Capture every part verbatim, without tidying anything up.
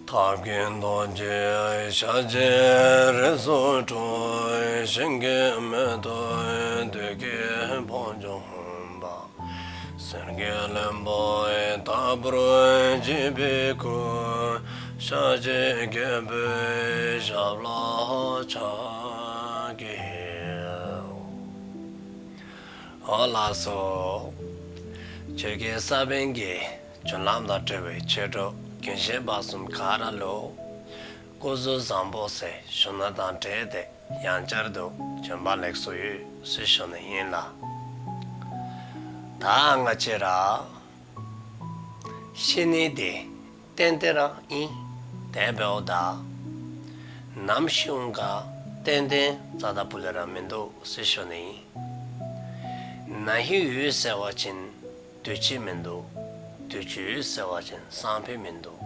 ཐབས་མཁས་རྡོ་རྗེ་ཤཱཀྱའི་རིགས་སུ་འཁྲུངས། ཞིང་གི་མེ་ཏོག་བདུད་ཀྱི་དཔུང་འཇོམས་པ། གསེར་གྱི་ལྷུན་པོ་ལྟ་བུར་བརྗིད་པའི་སྐུ། ཤཱཀྱའི་རྒྱལ་པོའི་ཞབས་ལ་ཕྱག་འཚལ་ལོ། ཨོ་ལགས་སོ། ཆོས་ཀྱི་ས་བོན་གྱི་རྒྱུན་ལམ་དང་འབྲེལ་བའི་ཆོས་གྲོགས་རྒན་གཞོན་བར་གསུམ་ག་ར་ལུ་སྐུ་གཟུགས་བཟང་པོ་ཟེར་ཞུ་ནི་དང་འབྲེལ་ཏེ་ཡང་བསྐྱར་དུ་བྱོན་པ་ལེགས་སོ་ཡོད་ཟེར་ཞུ་ནི་ཨིན་ལགས། ད་ང་བཅས་ར་ཤི་ནི་འདི་ཏན་ཏན་ར་ཨིན། དེ་འབདཝ་ད་ནམ་ཤི་འོང་ག་ཏན་ཏན་རྩ་དང་སྤུ་ལས་ར་མིན་འདུག་ཟེར་ཞུ་ནི་ཨིན། ན་ཧིང་ཡོད་ཟེར་བ་ཅིན་དུས་ཅི་མིན་འདུག། དུས་ཅི་ཡོད་ཟེར་བ་ཅིན་སང་ཕོད་མིན་འདུག།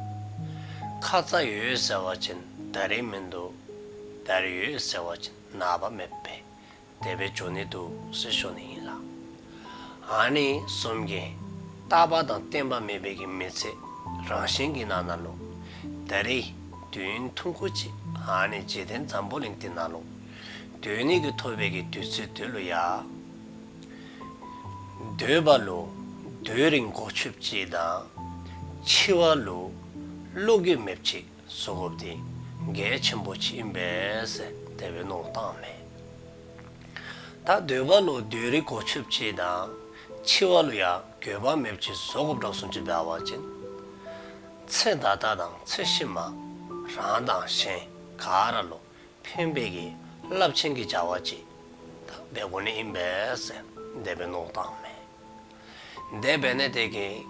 ཁ་ཙ་ཡོད་ཟེར་བ་ཅིན་ད་རིས་མིན་འདུག། ད་རིས་ཡོད་ཟེར་བ་ཅིན་ནངས་པ་མེདཔ་སྦེ་དེ་སྦེ་འགྱོ་ནི་འདུག་ཟེར་ཞུ་ནི་ཨིན་ལགས། ཨ་ནི་བཟུམ་གྱི་རྟག་པ་དང་བརྟན་པ་མེད་པའི་གི་མི་ཚེ་རང་བཞིན་གྱི་ནང་ན་ལུ་ད་རིས་དུས་ཡུན་ཐུང་ཀུ་ཅིག་ཨ་ནི་འཇིག་རྟེན་འཛམ་བུ་གླིང་འདི་ནང་ལུ་སྡོད་ནི་གི་ཐོབ་པའི་གི་དུས་ཚོད་འདི་ལུ་ཡང་སྡོད་པ་ལུ་སྡོད་རིན་གོ་ཆོདཔ་ཅིག་དང་འཆི་བ་ལུ་བློ་འགྱོད་མེདཔ་ཅིག་བཟོ་དགོཔ་འདི་གལ་ཆེན་པོ་ཅིག་ཨིན་པས་ཟེར་དེ་སྦེ་མནོ་བསམ་བཏངམ་མས། ད་སྡོད་པ་ལུ་སྡོད་རིན་གོ་ཆོདཔ་ཅིག་དང་འཆི་བ་ལུ་ཡང་འགྱོད་པ་མེདཔ་ཅིག་བཟོ་དགོཔ་འདྲཝ་བཟུམ་ཅིག་འབད་བ་ཅིན་ཚེ་ད་ལྟ་དང་ཚེ་ཕྱི་མ་རང་དང་གཞན་ག་ར་ལུ་ཕན་པའི་གི་རླབས་ཆེན་གྱི་བྱ་བ་ཅིག་ད་འབད་དགོ་ནི་ཨིན་པས་ཟེར་དེ་སྦེ་མནོ་བསམ་བཏངམ་མས། དེ་འབད་ནི་དེ་གིས་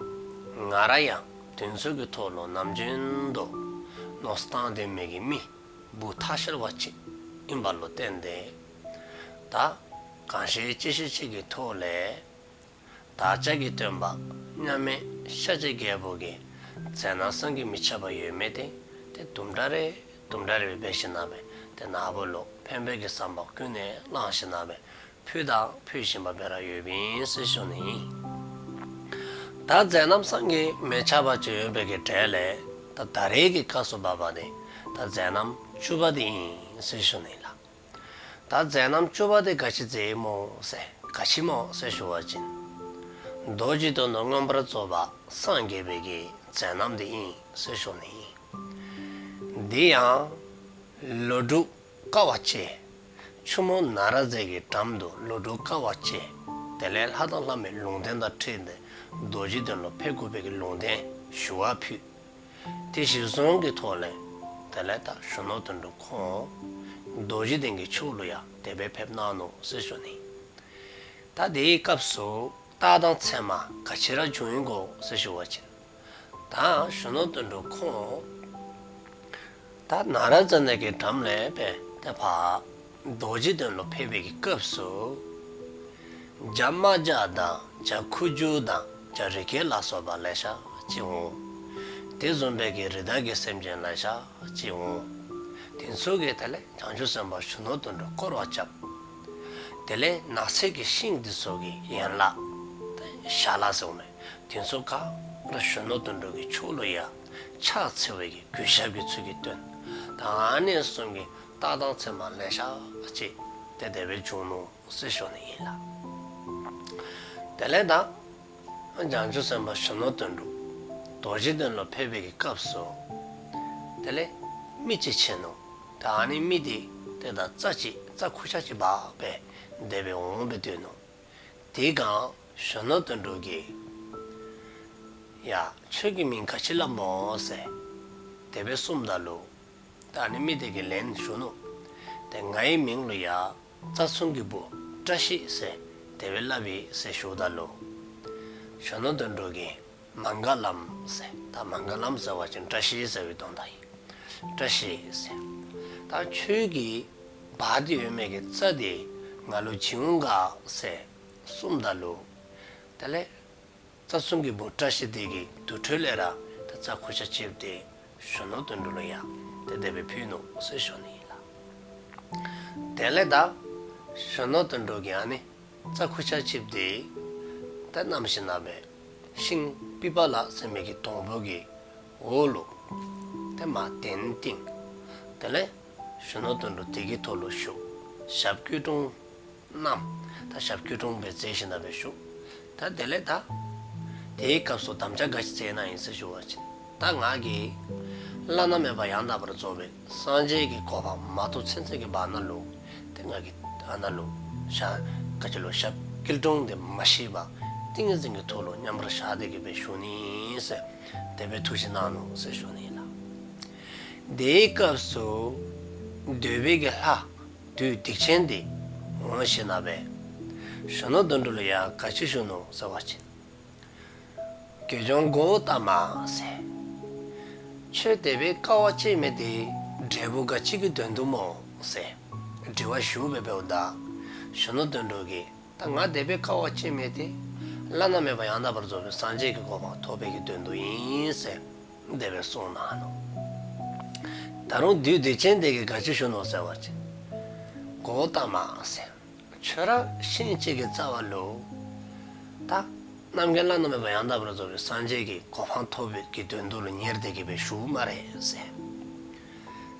ང་ར་ཡང་དེ་ཚུ་གི་ཐོག་ལུ་ནམ་རྒྱུན་དུ་མནོ་བསམ་བཏང་སྡོད་མི་གི་མི་བུ་ཐ་ཤལ་བ་ཅིག་ཨིནམ་ལུ་བརྟེན་ཏེ་ད་གང་ཤེས་ཅི་ཤེས་ཅིག་གི་ཐོག་ལས་བདག་ཅག་གི་སྟོན་པ་མཉམ་མེད་ཤཱཀྱའི་རྒྱལ་པོ་གི་མཛད་རྣམ་བསམ་གྱིས་མི་ཁྱབ་པ་ཡོད་མི་དེ་དེ་དུམ་གྲ་རེ་དུམ་གྲ་རེ་སྦེ་འབད་ཞིནམ་ལས་དེ་ནཱ་བུ་ལུ་ཕན་པའི་གི་བསམ་པ་ཀུན་ནས་བླངས་ཞིནམ་ལས་ཕུལ་དང་ཕུལ་བཞིན་པ་སྦེ་ར་ཡོདཔ་ཨིན་ཟེར་ཞུ་ནི་ཨིན། ད་མཛད་རྣམ་བསམ་གྱིས་མི་ཁྱབ་པ་ཅིག་ཡོད་པའི་གི་གྲས་ལས་ད་ད་རེས་ཀྱི་སྐབས་སུ་བབ་པ་དེ་ད་མཛད་རྣམ་བཅུ་པ་དེ་ཨིན་ཟེར་ཞུ་ནི་ལགས། ད་མཛད་རྣམ་བཅུ་པ་དེ་ག་ཅི་ཟེར་སྨོ་ཟེར་ག་ཅི་སྨོ་ཟེར་ཞུ་བ་ཅིན་རྡོ་རྗེ་གདན་དུ་མངོན་པར་རྫོགས་པ་སངས་རྒྱས་པའི་གི་མཛད་རྣམ་དེ་ཨིན་ཟེར་ཞུ་ནི་ཨིན། འདི་ཡང་ལོ་དྲུག་དཀའ་བ་སྤྱད། ཆུ་མོ་ན་ར་ཛ་གི་འགྲམ་དུ་ལོ་དྲུག་དཀའ་བ་སྤྱད། དེ་ལས་ལྷ་དང་ལྷ་མོའི་ལུང་བསྟན་དང་འཁྲིལ་ཏེ་རྡོ་རྗེ་གདན་ལུ་ཕེབས་དགོ་པའི་གི་ལུང་བསྟན་ཞུ་བ་ཕུལ། དེ་གཞིར་བཟུང་གི་ཐོག་ལས་དེ་ལས་ད་གཞོན་ནུ་དོན་གྲུབ་ཁོང་རྡོ་རྗེ་གདན་གྱི་ཕྱོགས་ལུ་ཡང་དེ་སྦེ་ཕེབས་གནང་ནུག་ཟེར་ཞུ་ནི། ད་དེའི་སྐབས་སུ་རྟགས་དང་མཚན་མ་ག་ཅི་ར་བྱུང་ཡི་གོ་ཟེར་ཞུ་བ་ཅིན་ད་གཞོན་ནུ་དོན་གྲུབ་ཁོང་ད་ན་ར་ཛ་ནི་གི་འགྲམ་ལས་སྦེ་ཏེ་ཕར་རྡོ་རྗེ་གདན་ལུ་ཕེབས་པའི་གི་སྐབས་སུ་བྱ་རྨ་བྱ་དང་བྱ་ཁུ་བྱུག་དང་བྱ་རི་སྐྱེས་ལ་སོགས་པ་ལེ་ཤ་ཅིག་འོང་། དེ་བཟུམ་སྦེ་གི་རི་དྭགས་ཀྱི་སེམས་ཅན་ལེ་ཤ་ཅིག་འོང་། དེ་ཚུ་གིས་དེ་ལས་བྱང་ཆུབ་སེམས་དཔའ་གཞོན་ནུ་དོན་གྲུབ་བསྐོར་བ་རྐྱབ། དེ་ལས་ནགས་ཚལ་གྱི་ཤིང་དེ་ཚུ་གི་ཡན་ལག་ཞལ་ལག་ཟེར་འོང་མས། དེ་ཚུ་ག་ར་གཞོན་ནུ་དོན་གྲུབ་ཀྱི་ཕྱོགས་ལུ་ཡང་ཕྱག་འཚལ་བའི་གི་གུས་ཞབས་ཀྱི་ཚུལ་གྱིས་སྟོན། ད་ཨ་ནི་བཟུམ་གྱི་རྟགས་དང་མཚན་མ་ལེ་ཤ་ཅིག་ཏེ་དེ་སྦེ་བྱུང་ནུག་ཟེར་ཞུ་ནི་ཨིན་ལགས། དེ་ལས་ད་བྱང་ཆུབ་སེམས་དཔའ་གཞོན་ནུ་དོན་གྲུབ་རྡོ་རྗེ་གདན་ལུ་ཕེབས་པའི་གི་སྐབས་སུ་དེ་ལས་མི་ཅིག་མཇལ་ནུག། ད་ཨ་ནི་མི་དེ་ཏེ་ད་རྩྭ་ཅིག་རྩྭ་ཁུར་ཆ་ཅིག་འབག་སྦེ་དེ་སྦེ་འོང་སྦེ་སྡོད་ནུག། དེ་སྒང་གཞོན་ནུ་དོན་གྲུབ་ཀྱིས་ཡ་ཁྱོད་ཀྱི་མིང་ག་ཅི་སླབ་སྨོ་ཟེར་དེ་སྦེ་གསུངམ་ད་ལུ་ད་ཨ་ནི་མི་དེ་གིས་ལན་ཞུ་ནུག། ཏེ་ངེའི་མིང་ལུ་ཡ་རྩྭ་ཚོང་གི་བུ་བཀྲ་ཤིས་ཟེར་དེ་སྦེ་སླབ་ཨིན་ཟེར་ཞུཝ་ད་ལུ་གཞོན་ནུ་དོན་གྲུབ་ཀྱིས་མངྒ་ལམ་ཟེར། ད་མངྒ་ལམ་ཟེར་བ་ཅིན་བཀྲ་ཤིས་ཟེར་བའི་དོན་དག་ཨིན། བཀྲ་ཤིས་ཟེར། ད་ཁྱོད་ཀྱིས་འབག་སྟེ་ཡོད་མི་གི་རྩྭ་དེ་ང་ལུ་བྱིན་འོང་ག་ཟེར་གསུངམ་ད་ལུ་དེ་ལས་རྩྭ་ཚོང་གི་བུ་བཀྲ་ཤིས་དེ་གིས་དེ་འཕྲོ་ལས་ར་ད་རྩྭ་ཁུར་ཆ་ཅིག་དེ་གཞོན་ནུ་དོན་གྲུབ་ལུ་ཡ་ཏེ་དེ་སྦེ་ཕུལ་ནུག་ཟེར་ཞུ་ནི་ཨིན་ལགས། དེ་ལས་ད་གཞོན་ནུ་དོན་གྲུབ་ཀྱིས་ཨ་ནི་རྩྭ་ཁུར་ཆ་ཅིག་དེ་ད་བསྣམས་ཞིནམ་ལས་ཤིང་པི་པ་ལ་ཟེར་མི་གི་སྡོང་པོ་གི་འོག་ལུ་ ཏེ་མར་གདན་བཏིང་། དེ་ལས་གཞོན་ནུ་དོན་གྲུབ་དེ་གི་ཐོག་ལུ་བཞུགས། ཞབས་སྐྱིལ་ཀྲུང་བསྣམས། ད་ཞབས་སྐྱིལ་ཀྲུང་སྦེ་མཛད་ཞིནམ་ལས་བཞུགས། ད་དེ་ལས་ད་དེའི་སྐབས་སུ་དམ་བཅའ་ག་ཅི་མཛད་གནང་ཡི་ཟེར་ཞུ་བ་ཅིན། ད་ང་གིས་བླ་ན་མེད་པ་ཡང་དག་པར་རྫོགས་པའི་སངས་རྒྱས་ཀྱི་གོ་འཕང་མ་ཐོབ་ཚུན་ཚོད་ཀྱི་བར་ན་ལུ་ཏེ་ང་གིས་ཨ་ནཱ་ལུ་ཞབས་ག་ཅི་ལུ་ཞབས་སྐྱིལ་ཀྲུང་དེ་མ་བཤིག་པར་ཏིང་ངེ་འཛིན་གྱི་ཐོག་ལུ་མཉམ་པར་བཞག་སྟེ་གི་སྦེ་བཞུགས་ནི་ཟེར་དེ་སྦེ་ཐུགས་བཞེད་གནང་ནུག་ཟེར་ཞུ་ནི་ལགས། དེའི་སྐབས་སུ་འདོད་པའི་གི་ལྷ་བདུད་སྡིག་ཅན་དེ་འོང་ཞིནམ་ལས་གཞོན་ནུ་དོན་གྲུབ་ལུ་ཡང་ག་ཅི་ཞུ་ནུག་ཟེར་བ་ཅིན། དགེ་སྦྱོང་གཽ་ཏ་མ་ཟེར། ཁྱོད་དེ་སྦེ་དཀའ་བ་སྤྱད་མི་དེ་འབྲས་བུ་ག་ཅི་གི་དོན་དུ་སྨོ་ཟེར་དྲི་བ་ཞུ་སྦེ་འབདཝ་ད་གཞོན་ནུ་དོན་གྲུབ་ཀྱིས་ད་ང་དེ་སྦེ་དཀའ་བ་སྤྱད་མི་དེ་བླ་ན་མེད་པ་ཡང་དག་པར་རྫོགས་པའི་སངས་རྒྱས་ཀྱི་གོ་འཕང་ཐོབ་པའི་གི་དོན་དུ་ཨིན་ཟེར་དེ་སྦེ་གསུངས་གནང་ནུག། ད་རུང་བདུད་སྡིག་ཅན་དེ་གིས་ག་ཅི་ཞུ་ནུག་ཟེར་བ་ཅིན། གཽ་ཏ་མ་ཟེར། ཁྱོད་ར་ཤིང་གཅིག་གི་རྩ་བ་ལུ་ད་རྣམ་མཁྱེན་བླ་ན་མེད་པ་ཡང་དག་པར་རྫོགས་པའི་སངས་རྒྱས་ཀྱི་གོ་འཕང་ཐོབ་པའི་གི་དོན་དུ་ལུ་ཉེར་སྡོད་ཀྱི་སྦེ་བཞུགས་སྨ་རེ་ཟེར།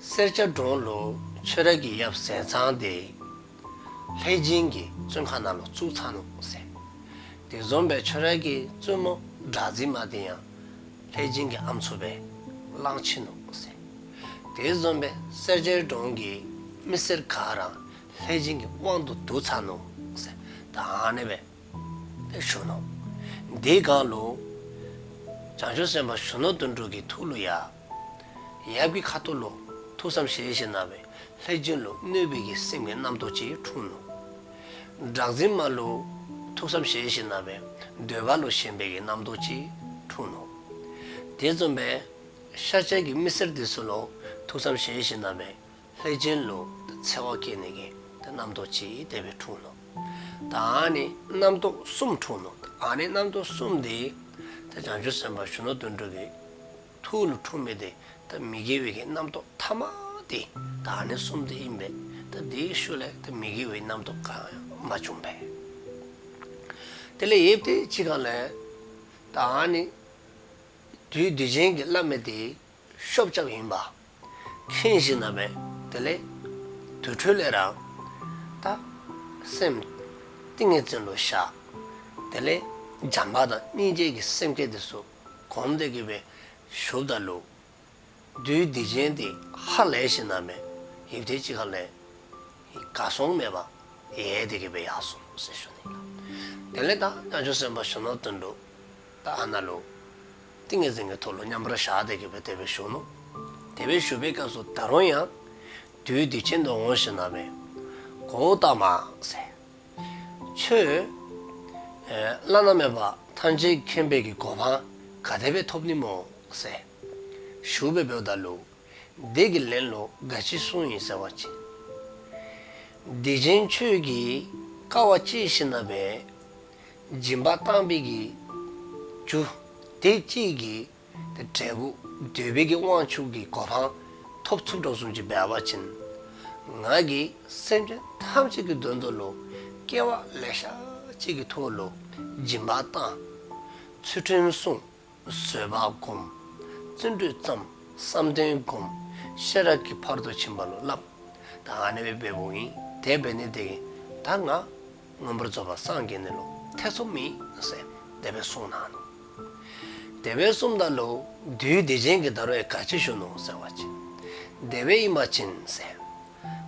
སེར་སྐྱ་གྲོང་ལུ་ཁྱོད་ར་གི་ཡབ་ཟས་གཙང་དེ་ལྷས་སྦྱིན་གྱི་བཙོན་ཁང་ནང་ལུ་བཙུགས་ཚར་ནུག་ཟེར། དེ་བཟུམ་སྦེ་ཁྱོད་ར་གི་བཙུན་མོ་གྲགས་འཛིན་མ་དེ་ཡང་ལྷས་སྦྱིན་གྱི་ཨམ་སྲུ་སྦེ་བླངས་ཕྱིན་ནུག་ཟེར། དེ་བཟུམ་སྦེ་སེར་སྐྱའི་གྲོང་གི་མི་སེར་ག་ར་ལྷས་སྦྱིན་གྱི་དབང་དུ་བསྡུ་ཚར་ནུག་ཟེར། ད་ཨ་ནེ་སྦེ་ཏེ་ཞུ་ནུག། དེའི་སྒང་ལུ་བྱང་ཆུབ་སེམས་དཔའ་གཞོན་ནུ་དོན་གྲུབ་ཀྱི་ཐུགས་ལུ་ཡང་ཡབ་ཀྱི་ཁ་ཐུག་ལུ་ཐུགས་བསམ་བཞེས་ཞིནམ་ལས་ལྷས་སྦྱིན་ལུ་གནོད་པའི་གི་སེམས་ཀྱི་རྣམ་རྟོག་ཅིག་འཁྲུངས་ནུག། གྲགས་འཛིན་མ་ལུ་ཐུགས་བསམ་བཞེས་ཞིནམ་ལས་འདོད་པ་ལུ་ཞེན་པའི་གི་རྣམ་རྟོག་ཅིག་འཁྲུངས་ནུག། དེ་བཟུམ་སྦེ་ཤཱཀྱ་གི་མི་སེར་དེ་ཚུ་ལུ་ཐུགས་བསམ་བཞེས་ཞིནམ་ལས་ལྷས་སྦྱིན་ལུ་འཚེ་བ་སྐྱེ་ནི་གི་ཏེ་རྣམ་རྟོག་ཅིག་དེ་སྦེ་འཁྲུངས་ནུག། ད་ཨ་ནི་རྣམ་རྟོག་གསུམ་འཁྲུངས་ནུག། ཨ་ནི་རྣམ་རྟོག་གསུམ་དེ་ཏེ་བྱང་ཆུབ་སེམས་དཔའ་གཞོན་ནུ་དོན་གྲུབ་ཀྱི་ཐུགས་ལུ་འཁྲུངས་མི་དེ་ད་མི་དགེ་བའི་གི་རྣམ་རྟོག་ཐ་མ་དེ་ད་ཨ་ནི་གསུམ་དེ་ཨིན་པས། ད་དེའི་ཤུལ་ལས་ད་མི་དགེ་བའི་རྣམ་རྟོག་ག་ཡང་མ་བྱུང་པས། དེ་ལས་ཡབ་དེ་ཅིག་ཁ་ལས་ད་ཨ་ནི་བདུད་སྡིག་ཅན་གྱིས་སླབ་མི་དེ་ཤོབ་རྐྱབ་ཨིནམ་མཁྱེན་ཞིནམ་ལས་དེ་ལས་དེ་འཕྲོ་ལས་ར་ད་སེམས་ཏིང་ངེ་འཛིན་ལུ་བཞག། དེ་ལས་བྱམས་པ་དང་སྙིང་རྗེ་གི་སེམས་བསྐྱེད་དེ་ཚུ་སྒོམ་སྟེ་གི་སྦེ་བཞུགསཔ་ད་ལུ་བདུད་སྡིག་ཅན་དེ་ཧ་ལས་ཞིནམ་ལས་ཡབ་དེ་ཅིག་ཁ་ལས་ག་སོང་མེད་པར་ཡལ་ཏེ་གི་སྦེ་ཡར་སོང་ཟེར་ཞུ་ནི་ལགས། དེ་ལས་ད་བྱང་ཆུབ་སེམས་དཔའ་གཞོན་ནུ་དོན་གྲུབ་ད་ཨ་ནཱ་ལུ་ཏིང་ངེ་འཛིན་གྱི་ཐོག་ལུ་མཉམ་པར་བཞག་སྟེ་གི་སྦེ་དེ་སྦེ་བཞུགས་ནུག། དེ་སྦེ་བཞུགས་པའི་སྐབས་སུ་ད་རུང་ཡང་བདུད་སྡིག་ཅན་དེ་འོང་ཞིནམ་ལས་གཽ་ཏ་མ་ཟེར། ཁྱོད་ཨེ་བླ་ན་མེད་པ་ཐམས་ཅད་མཁྱེན་པའི་གི་གོ་འཕང་ག་དེ་སྦེ་ཐོབ་ནི་སྨོ་ཟེར་ཞུ་སྦེ་འབདཝ་ད་ལུ་དེ་གི་ལན་ལུ་ག་ཅི་གསུངས་ཡི་ཟེར་བ་ཅིན། སྡིག་ཅན་ཁྱོད་ཀྱིས་དཀའ་བ་སྤྱད་ཞིནམ་ལས་སྦྱིན་པ་བཏང་བའི་གི་རྒྱུ་དེ་གཅིག་གིས་ཏེ་འབྲས་བུ་འདོད་པའི་གི་དབང་ཕྱུག་གི་གོ་འཕང་ཐོབ་ཚུགསཔ་བཟུམ་ཅིག་འབད་བ་ཅིན། ང་གིས་སེམས་ཅན་ཐམས་ཅད་ཀྱི་དོན་དུ་ལུ་སྐྱེ་བ་ལེ་ཤ་ཅིག་གི་ཐོག་ལུ་སྦྱིན་པ་བཏང་། ཚུལ་ཁྲིམས་བསྲུང་། བཟོད་པ་བསྒོམ། བརྩོན་འགྲུས་བརྩམས། བསམ་གཏན་བསྒོམ། ཤེས་རབ་ཀྱི་ཕ་རོལ་ཏུ་ཕྱིན་པ་ལུ་བསླབ། ད་ཨ་ནི་སྦེ་འབདཝ་ཨིན། དེ་འབད་ནི་དེ་གིས་ད་ང་མངོན་པར་རྫོགས་པར་སངས་རྒྱས་ནི་ལུ་ཐེ་ཚོམ་མེད་ཟེར་དེ་སྦེ་གསུངས་གནང་ནུག། དེ་སྦེ་གསུངསམ་ད་ལུ་བདུད་སྡིག་ཅན་གྱིས་ད་རུང་ཡང་ག་ཅི་ཞུ་ནུག་ཟེར་བ་ཅིན། དེ་སྦེ་ཨིན་པ་ཅིན་ཟེར།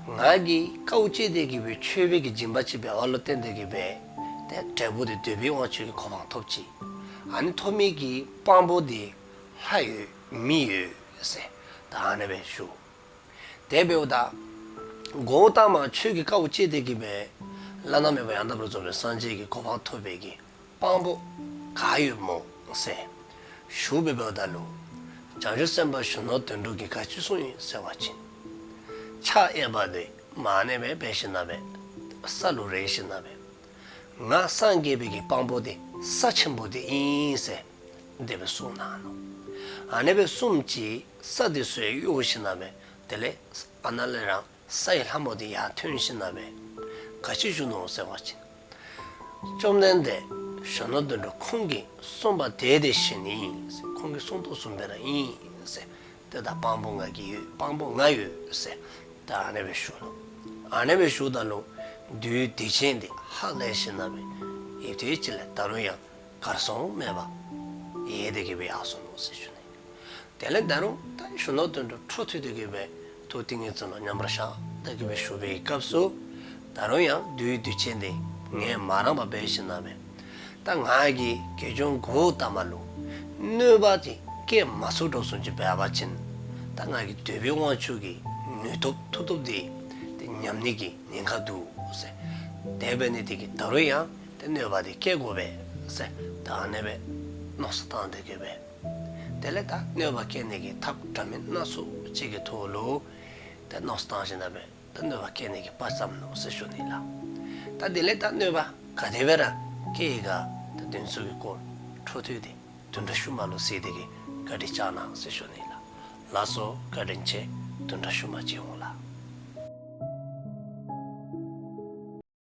ང་གིས་དཀའཝ་སྤྱད་དེ་གི་སྦེ་མཆོད་པའི་གི་སྦྱིན་པ་ཅིག་འབད་བ་ལུ་བརྟེན་ཏེ་གི་སྦེ་ཏེ་འབྲས་བུ་དེ་འདོད་པའི་དབང་ཕྱུག་གི་གོ་འཕང་ཐོབ་ཅི། ཨ་ནི་ཐོབ་མི་གི་དཔང་པོ་དེ་ལྷ་ཡོད་མི་ཡོད་ཟེར་ད་ཨ་ནི་སྦེ་ཞུ། དེ་འབདཝ་ད་གཽ་ཏ་མ་ཁྱོད་ཀྱིས་དཀའཝ་སྤྱད་དེ་གི་སྦེ་བླ་ན་མེད་པ་ཡང་དག་པར་རྫོགས་པའི་སངས་རྒྱས་ཀྱི་གོ་འཕང་ཐོབ་པའི་གི་དཔང་པོ་ག་ཡོད་སྨོ་ཟེར་ཞུ་སྦེ་འབདཝ་ད་ལུ་བྱང་ཆུབ་སེམས་དཔའ་གཞོན་ནུ་དོན་གྲུབ་ཀྱིས་ག་ཅི་གསུངས་ཡི་ཟེར་བ་ཅིན། ཕྱག་གཡས་པ་དེ་མར་ཨ་ནི་སྦེ་འབད་ཞིནམ་ལས་ས་ལུ་རེག་ཞིནམ་ལས་ང་སངས་རྒྱས་པའི་གི་དཔང་པོ་དེ་ས་ཆེན་པོ་དེ་ཨིན་ཟེར་དེ་སྦེ་གསུངས་གནང་ནུག། ཨ་ནི་སྦེ་གསུངསམ་ཅིག་ས་དེ་ཚུ་ཡང་གཡོ་ཞིནམ་ལས་དེ་ལས་ཨ་ནཱ་ལས་ར་སའི་ལྷ་མོ་དེ་ཡར་ཐོན་ཞིནམ་ལས་ག་ཅི་ཞུ་ནུག་ཟེར་བ་ཅིན། བཅོམ་ལྡན་འདས་གཞོན་ནུ་དོན་གྲུབ་ཁོང་གིས་གསུངས་པ་དེ་དེ་བཞིན་ཨིན་ཟེར། ཁོང་གིས་གསུངས་དོ་བཟུམ་སྦེ་ར་ཨིན་ཟེར་ ཏེ་ད་དཔང་པོ་ང་གི་ཡོད། དཔང་པོ་ང་ཡོད་ཟེར། ད་ཨ་ནེ་སྦེ་ཞུ་ནུག། ཨ་ནེ་སྦེ་ཞུཝ་ད་ལུ་བདུད་སྡིག་ཅན་འདི་ཧ་ལས་ཞིནམ་ལས་ཡུདཔ་ཐེངས་ཅིག་ལས་ད་རུང་ཡང་གར་སོང་མེད་པར་ཡལ་ཏེ་གི་སྦེ་ཡར་སོ་ནུག་ཟེར་ཞུ་ནི། དེ་ལས་ད་རུང་ད་གཞོན་ནུ་དོན་གྲུབ་འཕྲོ་མཐུད་དེ་གི་སྦེ་ཐུགས་ཏིང་ངེ་འཛིན་ལུ་མཉམ་པར་བཞག་སྟེ་གི་སྦེ་བཞུགས་པའི་སྐབས་སུ་ད་རུང་ཡང་བདུད་སྡིག་ཅན་འདི་ངལ་མ་རངས་པར་འབད་ཞིནམ་ལས་ད་ང་གིས་དགེ་སྦྱོང་གཽ་ཏ་མ་ལུ་གནོད་པ་འདི་བཀལ་མ་ཚུགས་དོ་བཟུམ་ཅིག་འབད་བ་ཅིན་ད་ང་གི་འདོད་པའི་དབང་ཕྱུག་གི་ནུས་སྟོབས་མཐུ་སྟོབས་འདི་ཏེ་ཉམས་ནི་གི་ཉེན་ཁ་འདུག་ཟེར། དེ་འབད་ནི་དེ་གིས་ད་རུང་ཡང་ཏེ་གནོད་པ་འདི་བཀལ་དགོ་པས་ཟེར་ད་ཨ་ནེ་སྦེ་མནོ་བསམ་བཏང་སྟེ་གི་སྦེ། དེ་ལས་ད་གནོད་པ་བཀལ་ནི་གི་ཐབས་འདྲ་མིན་སྣ་ཚོགས་ཅིག་གི་ཐོག་ལུ་ཏེ་མནོ་བསམ་བཏང་ཞིནམ་ལས་ད་གནོད་པ་བཀལ་ནི་གི་དཔའ་བཅམ་ནུག་ཟེར་ཞུ་ནི་ལགས། ད་དེ་ལས་ད་གནོད་པ་ག་དེ་སྦེ་ར་བཀལ་ཡི་ག་ད་དེ་ཚུ་གི་སྐོར་འཕྲོ་མཐུད་དེ་བདུན་ཕྲག་ཤུལ་མ་ལུ་གཟིགས་ཏེ་གི་བཀའ་དྲིན་བསྐྱང་གནང་ཟེར་ཞུ་ནི་ལགས། ལགས་སོ། བཀའ་དྲིན་ཆེ། བདུན་ཕྲག་ཤུལ་མ་མཇལ་འོང་ལགས།